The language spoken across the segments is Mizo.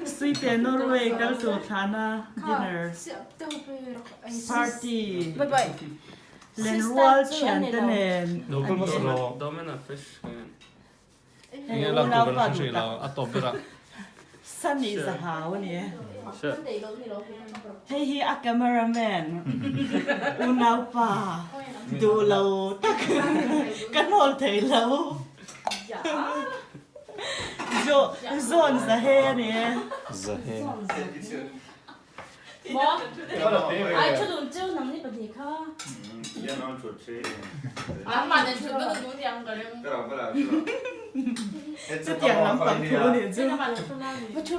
Suite Norway kal tur thlana dinner party lenrual thiante nen a ni e. Hei unau pa duh tak Sunny Zahau a ni e. Hei hi a cameraman unau pa duh lo tak ka hnawl thei lo. Zawn Zahe a ni e. Zahe. Chutiang lampang thu a nih chu.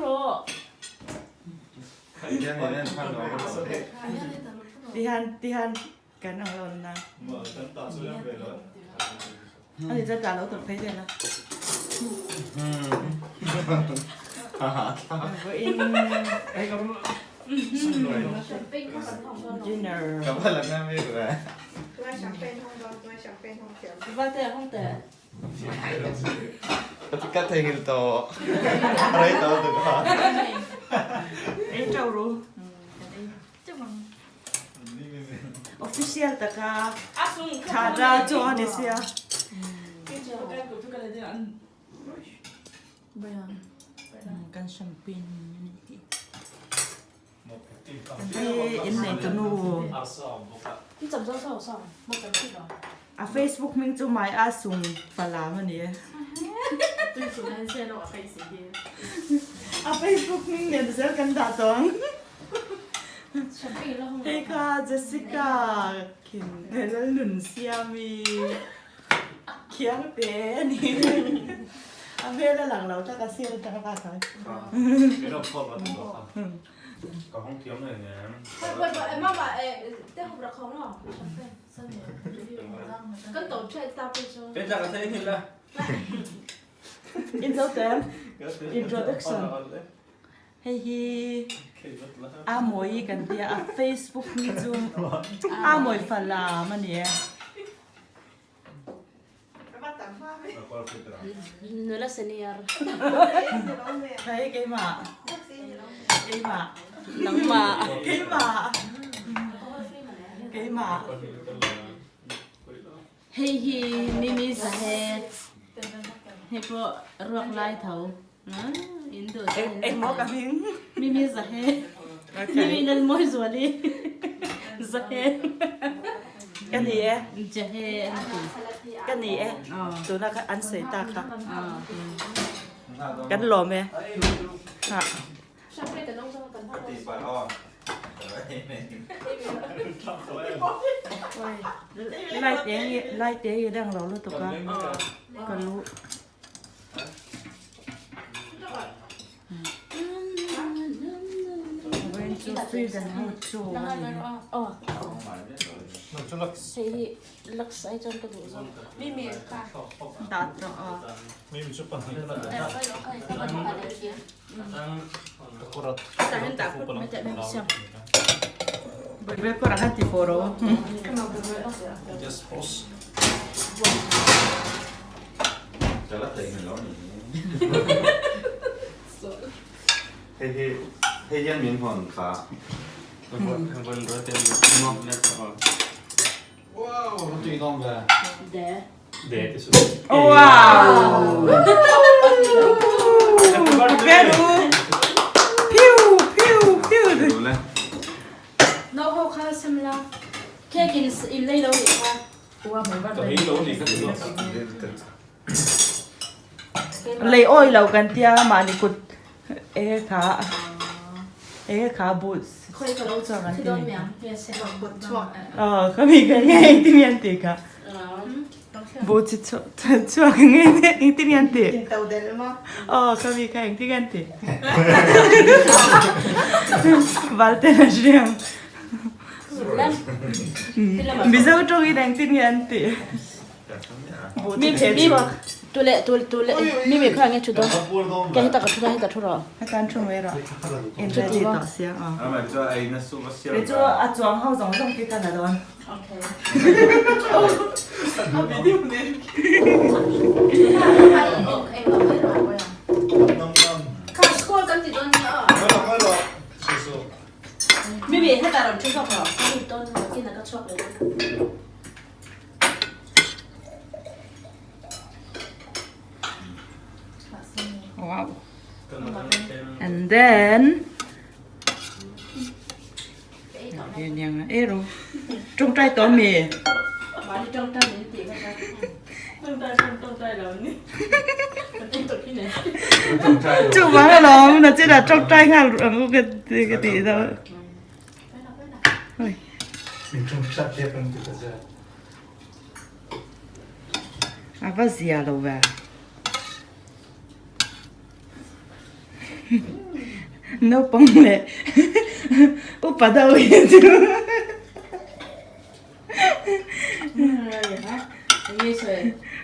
Tihian tihian kan ang lo na. Ani chuan tah lo tawlh phei vel a. Vawiin dinner. Ei teuh ru. Official taka thada chu a ni sia. Kan champagne a ni tih. Hei innei tu nu. A Facebook hming chu Mai A Sung Falam a ni e. A Facebook hming nen zel kan dah tawh ang. Hei kha Jessica khin Lalnunsiami Khiangte a ni. A hmel a lang lo tak a sir atanga kha khan. Introduction. Hei hi Amawi kan tia a Facebook hi chu Amawi Falam a ni e. Nula senior. Hei keimah. Keimah. Nangmah. Keimah. Keimah. Hei hi Mimi Zahe. Hei pawh ruak lai tho. In duh Eng eng maw ka hming? Mimi Zahe. Mimi Lalmawi Zuali. Zahe. Ka ni e. Jahe an ti. Ka ni e. Tuna kha an sawi ta kha. Kan lawm e. Ha. Light eng light eng i dang lo lutuk a. Ka lu. Vawiin chu Sweden ho chu a ni. Dah tawh a. Bawihbawih pawh a han ti fawh ro. Wow! Peru! Piu! Piu! Piu! Lei awi lo kan tia mahni kut e kha e kha buh chuak an ti aw ka mi ka nge engtin nge an tih kha buh chi chhuak nge engtin nge an tih aw ka mi kha engtin nge an tih Valten a hria ang Mizo tawngin engtin nge an tih. Mi mi tule tule tule mi mi kha nge thu dawn ke heta ka thu dawn heta thu rawh hetan thu mai rawh in ready tawh sia a kei chu a chuang ho zawng zawng khi ka la dawn Wow. And then Ero tawngtai tawh ami? Mahni tawngtai min tih kha tawngtai chuan tawngtai lo ni. Chuvang alawm na chin ah tawngtai nghal ang u ka ka tih deuh. A va zia lo ve. Naupang leh upa deuh hi chu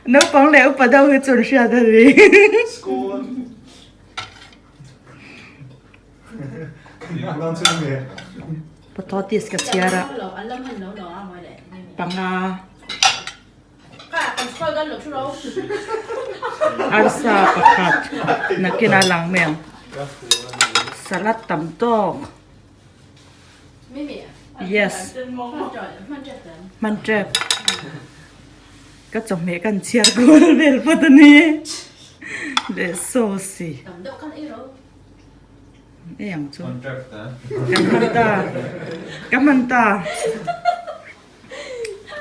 naupang leh upa deuh hi chu an hriat a ni. Potatoes ka chhiar a panga. Arsa pakhat nakin a lang mai ang salad tam tawk yes hman tep ka chawhmeh kan chhiar kual vel phawt a ni leh sauce i ei ang chu ka hman ta ka hman ta.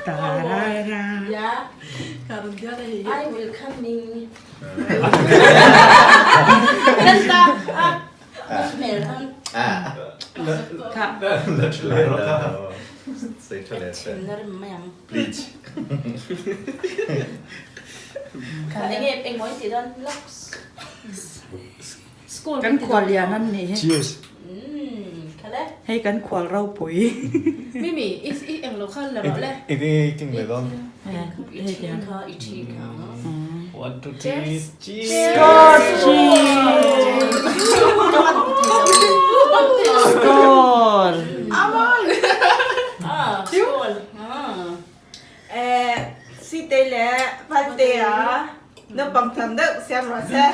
I will coming. Kan khual lian an nih hi. Cheers. Hei kan khual ropui. Mimi, i i eng lo kha la rawh le. I i king ve dawn. I thi kha, i thi kha. One two three cheers. Skål Skål. Ah, skål. Eh, Sitei leh Valtea naupang tham deuh siam rawh se.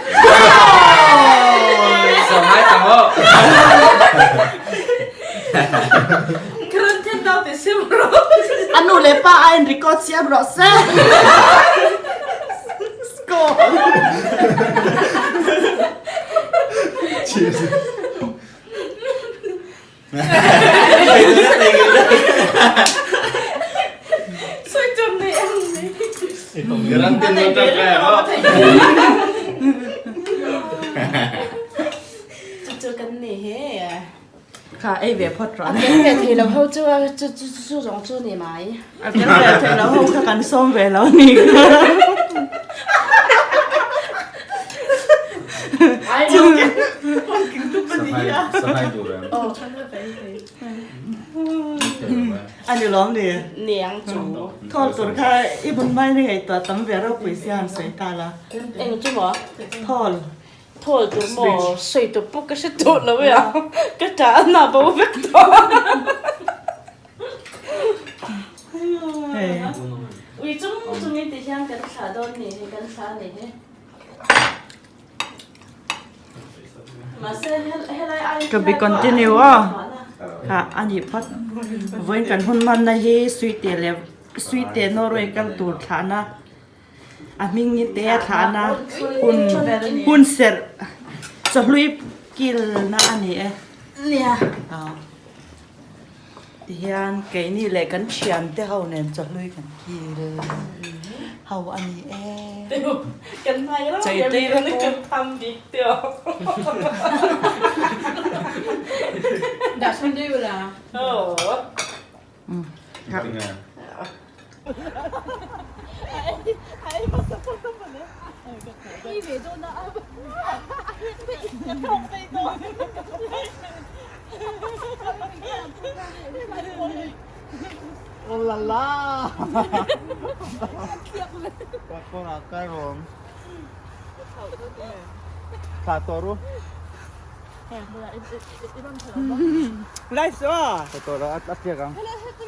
Sawm ngai tang aw. Karan then dau te siam rawh. A nu leh pa a in record siam rawh se. Skål. Cheers. Chu kan ni he. Kha ei ve phawt rawh. A tel ve thei lo ho chu chu chu zawng chu ni mai. A tel ve thei lo ho kha kan sawm ve lo ni. A ni lawm ni. Niang chu. Thawl tur kha i bun mai ni ngei tuah tam ve ropui sia han sawi ta la. Eng chu maw? Thawl. Thawl tur maw? Sawi tur pawh ka hre tawh lo e a. Ka ṭah a na bo vek tawh. Ui chung chungin ti hian kan thlah dawn ni hi kan thlah a ni hi. To be continue aw ha a nih phawt vawiin kan hun hmanna hi suite leh suite Norway kal tur thlahna a hming ni te a thlahna hun hun serh chawhlui kilna a ni e Tihian keini leh kan thiante ho nen chawhlui kan kil ho a ni e. Chei tui vek u. Live chu a?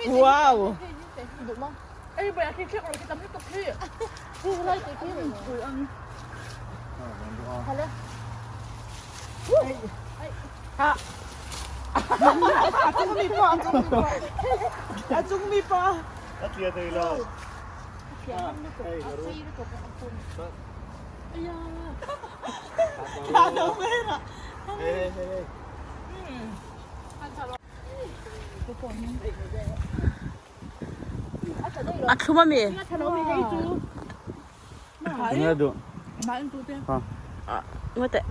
Wow! A chung mi pa. A tlia thei lo. A thlum ami? Ngaw teh.